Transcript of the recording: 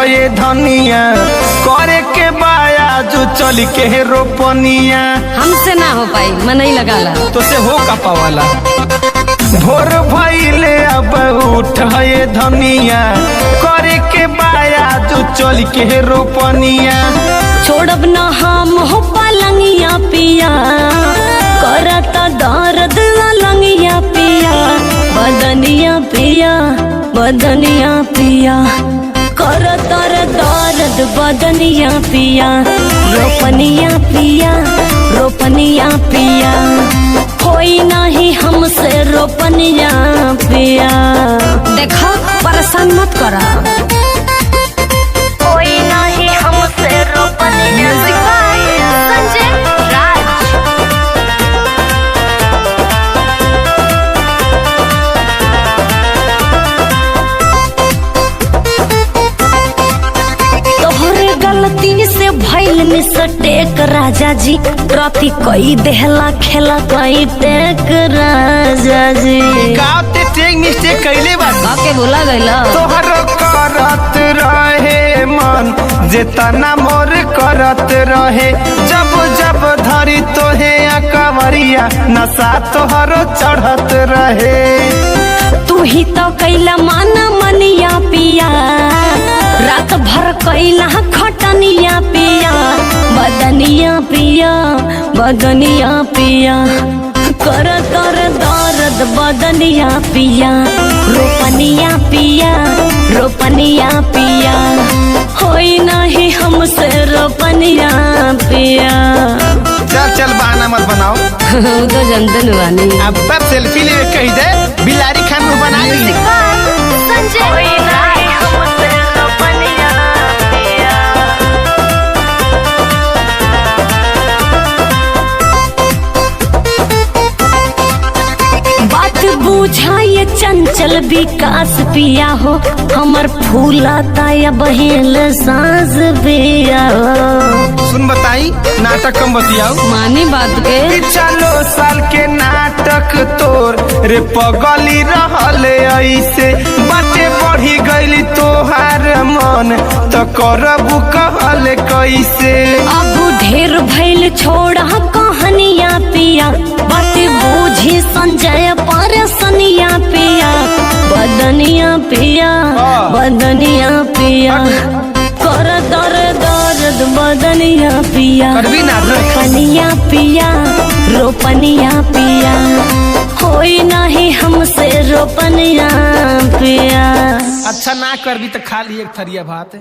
ये धनिया, करे के बाया जो चल के रोपनिया। हमसे ना हो पाई, मैं नहीं लगाला। तो से हो का पावाला। भोर भइले अब उठ ये धनिया, करे के बाया जो चल के रोपनिया। छोड़ब ना हम हो पलंगिया पिया, करता दर्द लंगिया पिया, बदनिया पिया बदनिया पिया, करता दर्द बदनिया पिया, रोपनिया पिया रोपनिया पिया, होई नहीं हमसे रोपनिया पिया। देखा परेशान मत करा। होई नहीं हमसे रोपनिया। संजय राज। तोहरे गलती से भइल मिस्टेक राजा जी, ट्रॉफी कई देहला खेला कई टेक राजा जी। का ते टेक मिस्टेक कैले बा बाके बोला गइला। तोहर करत रहे मन जेतना मोर करत रहे, जब जब धरी तोहे अकवरिया नशा तोहर चढ़त रहे। तू ही तो कैला माना मनिया पिया, रात भर कैला खटनिया पिया, बदनिया पिया बदनिया पिया, कर कर दर्द बदनिया पिया, रोपनिया पिया रोपनिया पिया, होई नहीं हमसे रोपनिया पिया। चल चल बहाना मत बनाओ। तो जनतन वानी। अब तब सेल्फी ले कही दे बिलारी खान मुंह बना ली। संजय होई नहीं हमसे रोपनिया पिया। बात बुझाए चंचल विकास पिया हो, हमर फूला ताया बहेल सांस पिया हो। सुन बताई नाटक कम बतियाओ। मानी बात के। चलो साल के नाटक तोर रे पगली रहल ऐसे, बाटे बढ़ी गईली तोहार मन त करबू कहल कैसे। अब ढेर भइल छोड़ा कहानिया पिया, बात बूझी संजय परसनिया पिया, बदनिया पिया बदनिया पिया, कर दर दर्द बदनिया पिया, रोपनिया पिया रोपनिया पिया, होई नहीं हमसे रोपनिया पिया। अच्छा ना करबी तो खा ली एक थरिया भात।